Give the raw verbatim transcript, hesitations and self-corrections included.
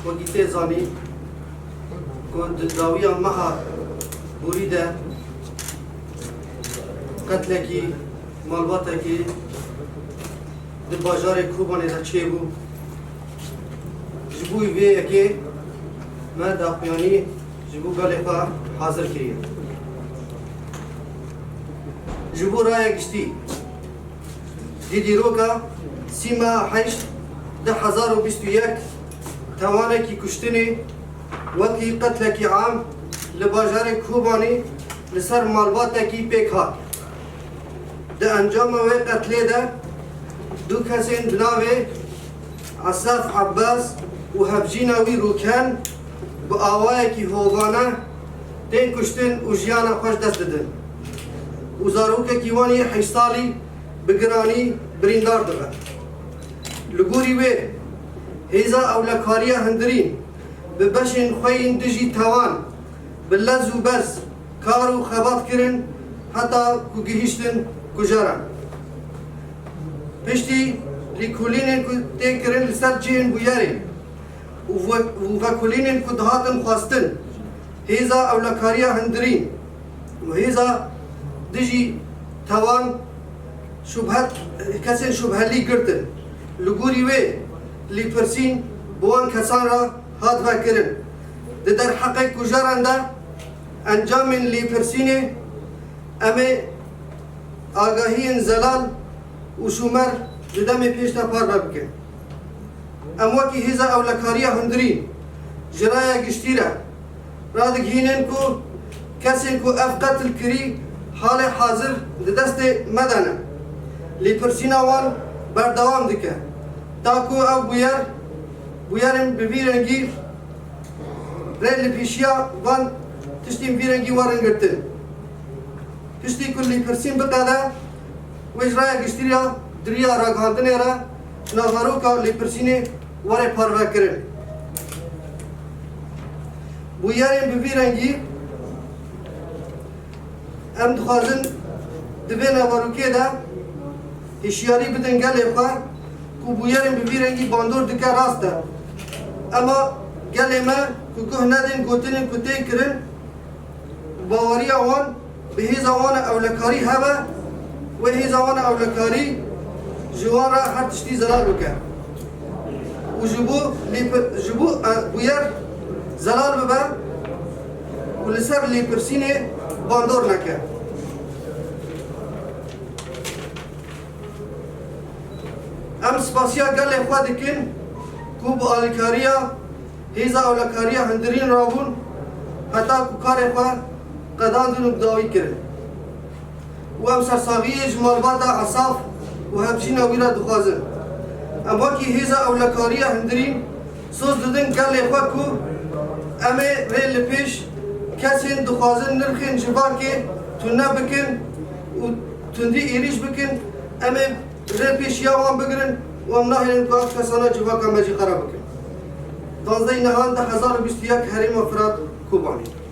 Wekî tê zanîn ku di dawiya meha borî de qetlekî malbatekî di bajarê Kobanê de çêbû. Ji bo vê yekê me daxuyanî ji bo gelê xwe hazir kiriye. Ji bo raya giştî, di dîroka sî meha heşt du hezar û bîst û yek tawanekî kuştinê wekî qetlekî am li bajarê Kobanê li ser malbatekî pêk hat. Di encama wê qetlê de du kesên bi navê Esef Ebbas û hevjîna wî Rûken bi awayekî hovane tên kuştin û jiyana xwe ji dest didin û zarokekî wan yê heşt salî bi giranî birîndar dibe. Li gorî wê, hêza ewlekariya hundirîn bi beşên xwe yên dijî tawan bi lez û bez kar û xebat kirin heta ku gihîştin kujeran. Piştî lêkolînên ku tê kirin li ser cihên bûyerê û ve-, û vekolînên ku dihatin xwestin, hêza ewlekariya hundirîn û hêza dijî tawan şubhet, kesên şubhelî girtin. Li gorî wê lêpirsîn bi wan kesan re hat vekirin. Di derheqê kujeran de encamên lêpirsînê em ê agahiyên zelal û şûmer di demê pêş de parve bikin. Em wekî hêza ewlekariya hundirîn ji raya giştî re radigihînin ku kesên ku ev qetil kirî halê hazir di destê me de ne. Lêpirsîna wan berdewam dike. Ta ku ev bûyer, bûyerên bi vî rengî rê li pêşiya van tiştên vî rengî werin girtin. Piştî ku lêpirsîn biqede, wê ji raya giştî re di riya ragihandinê re naveroka lêpirsînê were parvekirin. Bûyerên bi vî rengî em dixwazin di vê naverokê de hişyarî bidin gelê xwe ku bûyerên bi vî rengî bandor dike rast e. Ema gelê me ku guh nedin gotinên ku tê kirin, baweriya wan bi hêza wan e ewlekarî hebe, wê hêza wan e ewlekarî ji wan re her tiştî zelal bike û ji bo lêpi-, ji bo, e, bûyer zelal bibe û li ser lêpirsînê bandor neke. Em spasiya gelê xwe dikin ku bi alîkariya hêza ewlekariya hundirîn rabûn heta ku karê xwe qedandin û bi dawî kirin. Û em sersaxiyê ji malbata Esaf û hevjîna wî re dixwazin. Em wekî hêza ewlekariya hundirîn soz didin gelê xwe ku em ê rê li pêş kesên dixwazin nirxên civakê tune bikin û tundî êrîş bikin, em ê rê pêşiya wan bigirin û em nahêlin ku ev kesana civaka me jî xera bikin. Danzdehê Nihan du hezar û bîst û yek, Herêma Firat, Kobanê.